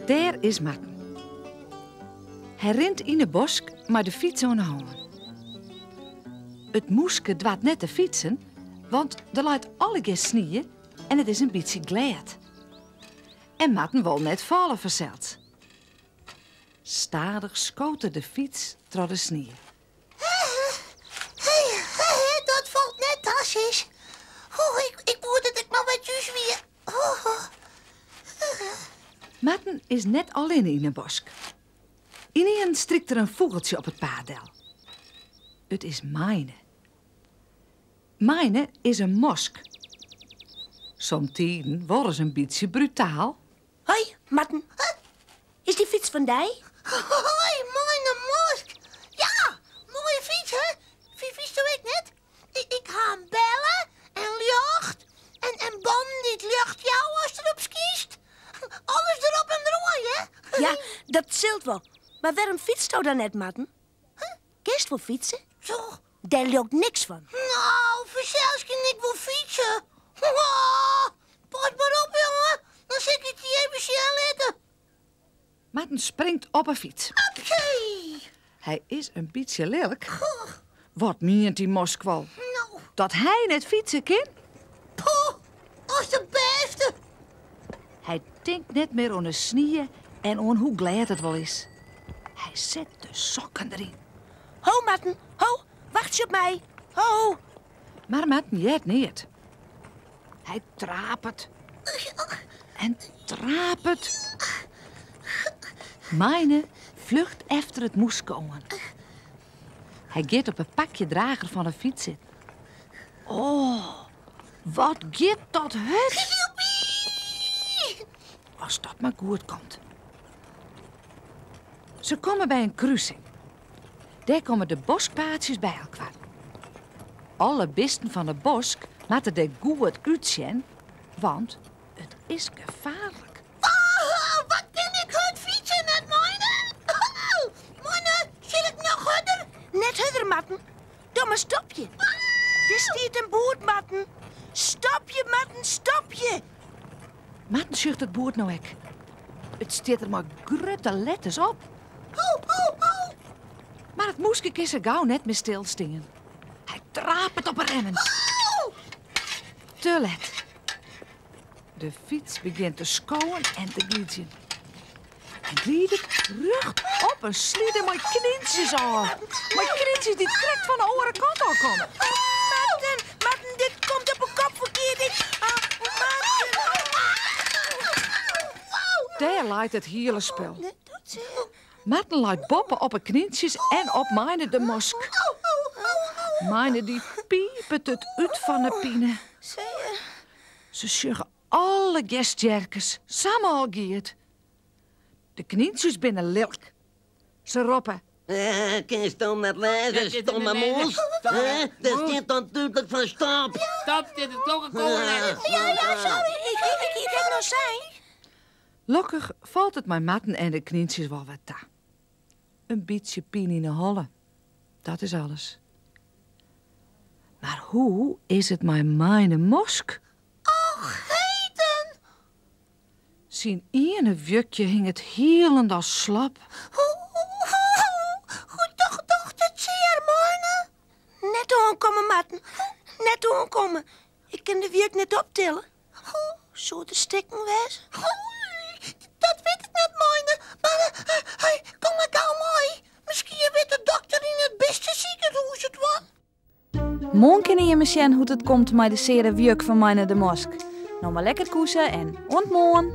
Dêr is Marten. Hy rint yn 'e bosk mei de fyts oan 'e hân. It mûske doart net te fytsen, want der leit allegear snie en it is in bytsje glêd. En Marten wol net falle fansels. Stadich skoot er de fyts troch de snie. Dat falt net ta, sis. Ik woe dat ik mar wer thús wie. Marten is net allinne yn 'e bosk. Ynienen strykt der in fûgeltsje op it paad del. It is Meine. Meine is in mosk. Somtiden wolris in bytsje brutaal. Hoi, Marten. Is dy fyts fan dy? Hoi, Meine Mosk. Ja, moaie fyts, hè? Witsto ek net? Ik ha him belle en ljocht en, en bannen dy't ljocht jouwe ast derop skyst. Alles derop en deroan, hè? Ja, dat sil wol. Mar wêrom fytsto dan net, Marten? Kinst wol fytse? Zo. Dêr leau ik niks fan. Nou, fansels kin ik wol fytse. Pas mar op, jonge. Dan sil ik it dy even sjen litte. Marten springt op 'e fyts. Oké. Hy is in bytsje lilk. Wat mient dy mosk wol? Nou. Dat hy net fytse kin? Poeh, as de bêste. Hy tinkt net mear oan de snie en oan hoe glêd it wol is. Hy set de sokken deryn. Ho, Marten, ho, wachtsje op my. Ho. Mar Marten heart neat. Hy trapet en trapet. Meine flucht efter it mûske oan. Hy giet op 'e pakjedrager fan 'e fyts sitten. Oh, wat giet dat hurd! As dat mar goed komt. Se komme by in krusing. Dêr komme de boskpaadsjes by elkoar. Alle bisten fan 'e bosk moatte der goed útsjen, want it is gefaarlik. Oh, wat kin ik hurd fytse, net Meine? Meine, sil ik noch hurder? Net hurder, Marten. Doe mar stopje. Der stiet in boerd, Marten. Stopje, Marten, stopje. Marten sjocht it boerd no ek. It stiet der mei grutte letters op. Ho, ho, ho. Mar it mûske kin sa gau net mear stilstean. Hy trapet op 'e remmen. Te let. De fyts begjint te skowen en te glydzjen. Hy glidet rjocht op in slide mei knyntsjes ôf. Mei knyntsjes dy't krekt fan 'e oare kant ôf komme. Marten, Marten, dit komt op 'e kop ferkeard. Ik, ah, Marten. Dêr leit it hiele spul. Marten leit boppe op 'e knyntsjes en op Meine de mosk. Meine dy pipet it út fan 'e pine. Se sjogge allegear stjerkes, sa mâl gie it. De knyntsjes binne lilk. Se roppe. Kinsto net lêze, stomme mûs? Der stiet dan dúdlik fan stop. Stop, stiet it klokkekoar. Ja, ja, sorry. Ik hie it ek noch sein. Lokkich falt it mei Marten en de knyntsjes wol wat ta. In bytsje pine yn 'e holle, dat is alles. Mar hoe is it mei Meine Mosk? Och, heden! Syn iene wjukje hinget hielendal slop. Hoe doch docht it sear, Meine? Net oankomme, Marten. Net oankomme. Ik kin de wjuk net optille. Soe er stikken wêze? Dat wit ik net, Meine. Mar kom mar gau mei. Miskien wit de dokter yn it bistesikehûs it wol. Moarn kinne jimme sjen hoe't it komt mei de seare wjuk fan Meine de Mosk. No mar lekker koese en oant moarn!